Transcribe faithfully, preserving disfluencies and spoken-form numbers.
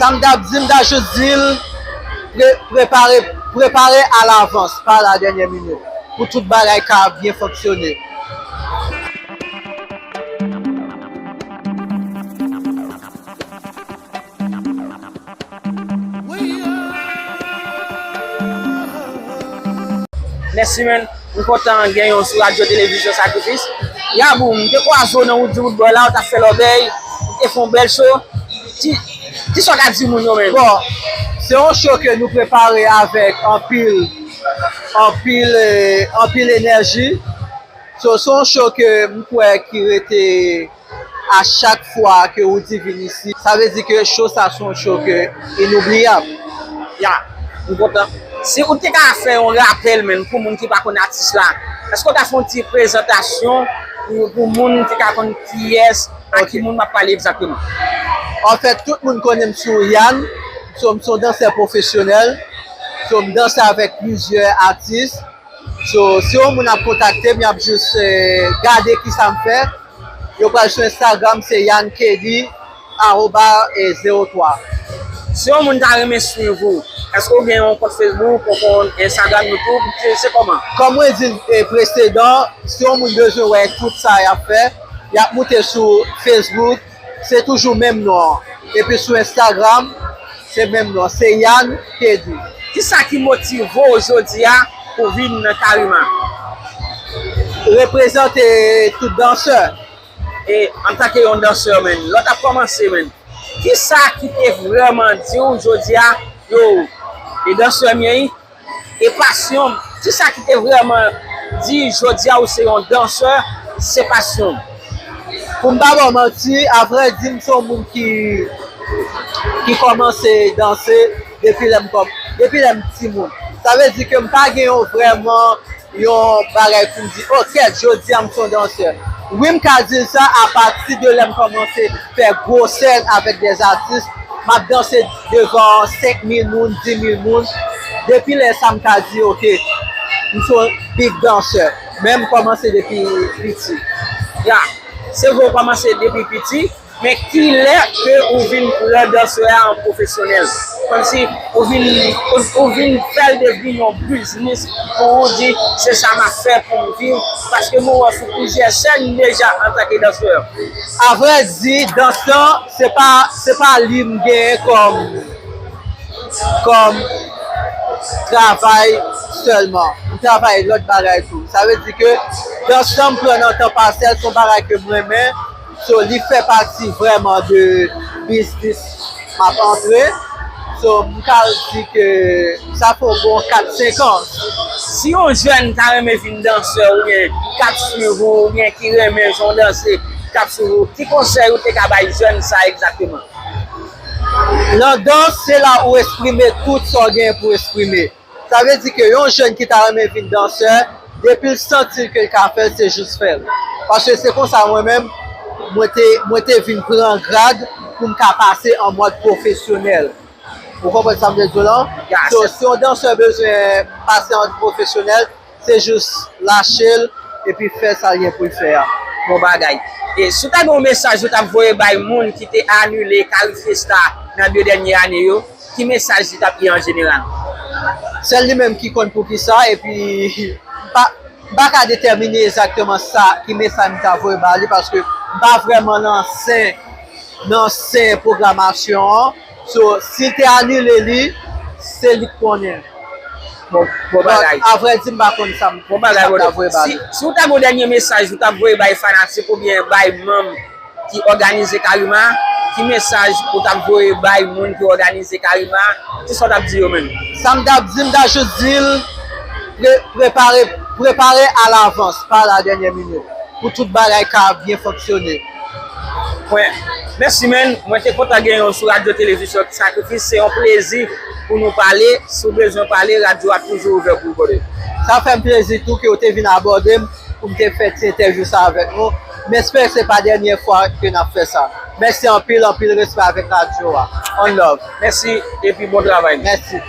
Sa m t ap di, m ta jis di l, pre- prepare, prepare alavans, pa la dènyè minit, pou tout bagay ka byen fonksyone. Mèsi, man. M kontan genyen w sou Radyo Televizyon Sakrifis. Yabou, m te kwaze w nan wout di wout bò la, w t ap fè lòbèy, ou te fè yon bèl cho. Ki, kisa w ka di moun yo, man? Bon, se yon cho ke nou prepare avèk anpil, anpil, eh, anpil enèji. So, se yon cho ke m kwè ki rete a chak fwa ke Roody vin isi. Sa vle di ke cho sa se yon cho ke inoubliyab. Ya, m kontan. Si ou te ka fè yon rapèl, man, pou moun ki pa konn atis la, èske w ta fè yon ti prezantasyon pou, pou moun ki ka konn kiyès, a ki moun m ap pale egzakteman? Anfèt, tout moun konnen m sou Yann. So, m se yon dansè pwofesyonèl. So, m danse avèk plizyè atis. So, si yon moun ap kontakte m, y ap jis, eh, gade kisa m fè. Yo pral sou Instagram, se Yann K D, awoba, eh, zewo twa. Si yon moun ta renmen swiv ou, èske ou gen yon kont Facebook, yon kont Instagram, YouTube? Se, se kòman? Kòm mwen di l, eh, presedan, si yon moun bezwen wè tout sa y ap fè, y ap moute sou Facebook, se toujou menm non an. Epi sou Instagram, se menm non, se Yann K D. Kisa ki motive w jodi a pou w vin nan Karima? Reprezante tout dansè. E antanke yon dansè, man, lè w t ap kòmanse, man, kisa ki te vrèman di w jodi a, yo, e dansè m ye, e pasyon m? Kisa ki te vrèman di jodi a ou se yon dansè, se pasyon w? Pou m pa ba w manti, avrèdi, m se yon moun ki, ki kòmanse danse depi lè m kòm, depi lè m timoun. Sa vle di ke m pa gen yon vrèman yon bagay pou m di, o kèt, jodi a m se yon dansè. Wi, m ka di l sa, apati de lè m kòmanse fè gwo sèn avèk dè atis, m ap danse devan senk mil moun, dis mil moun. Depi lè sa, m ka di, oke, m se yon big dansè. Men m kòmanse depi piti. Ya, se vre w kòmanse depi piti, men kilè ke ou vin pran dansè a an pwofesyonèl? Kòmsi ou vin, ou, ou vin fè l devni yon biznis pou ou di, se sa m ap fè pou m viv, paske m wè w sou plizyè sèn deja antanke dansè. Avrèdi, dans lan, se pa, se pa li m genyen kòm, kòm travay sèlman. M travay lòt bagay tou. Sa vle di ke dans lan m pran nan tan pasyèl, se yon bagay ke m renmen. So, li fè pati vrèman de biznis m ap antre. So, m ka di ke sa fè yon bon kat, senk an. Si yon jèn ta renmen vin dansè oubyen k ap swiv ou oubyen ki renmen jan w danse, k ap swiv ou, ki konsèy ou te ka bay jèn sa egzakteman? Nan dans, se la ou eksprime tout sa w genyen pou eksprime. Sa vle di ke yon jèn ki ta renmen vin dansè, depi l santi l ke l ka fè l, se jis fè l. Paske se konsa mwen menm, mwen te, mwen te vin pran grad pou m ka pase an mòd pwofesyonèl. Ou konprann sa m vle di w lan? So, si yon dansè bezwen pase an pwofesyonèl, se jis lache l epi fè sa l gen pou l fè a. Bon bagay. E si w ta gen yon mesaj ou t ap voye bay moun ki te anile Carry Fiesta nan de dènye ane yo, ki mesaj li t ap ye an jeneral? Sèl li menm ki konn poukisa, epi m pa, m pa ka detèmine egzakteman sa, ki mesaj m ta voye ba li, paske m pa vrèman nan sen, nan sen pwogramasyon an. So, si l te anile li, se li k konnen. Bon, bon bagay. Avrèdi, m pa konn sa m, bon bagay, sa m ta voye ba li. Si, si w ta gen yon dènye mesaj ou t ap voye bay fanatik oubyen bay manm ki òganize Karima, ki mesaj ou t ap voye bay moun ki òganize Karima, kisa w t ap di yo menm? Sa m t ap di, m ta jis di l, pre- prepare, prepare alavans, pa la dènyè minit, pou tout bagay ka byen fonksyone. Mwen, mèsi, man. Mwen te kontan genyen w sou Radyo Televizyon Sakrifis. Se yon plezi pou nou pale. Si w bezwen pale, radyo a toujou ouvè pou w, brother. Sa fè m plezi tou ke w te vin abòde m pou m te fè ti entèvyou sa avèk nou. M espere se pa dènyè fwa ke n ap fè sa. Mèsi anpil, anpil respè avèk radyo a. One love. Mèsi epi bon travay. Mèsi.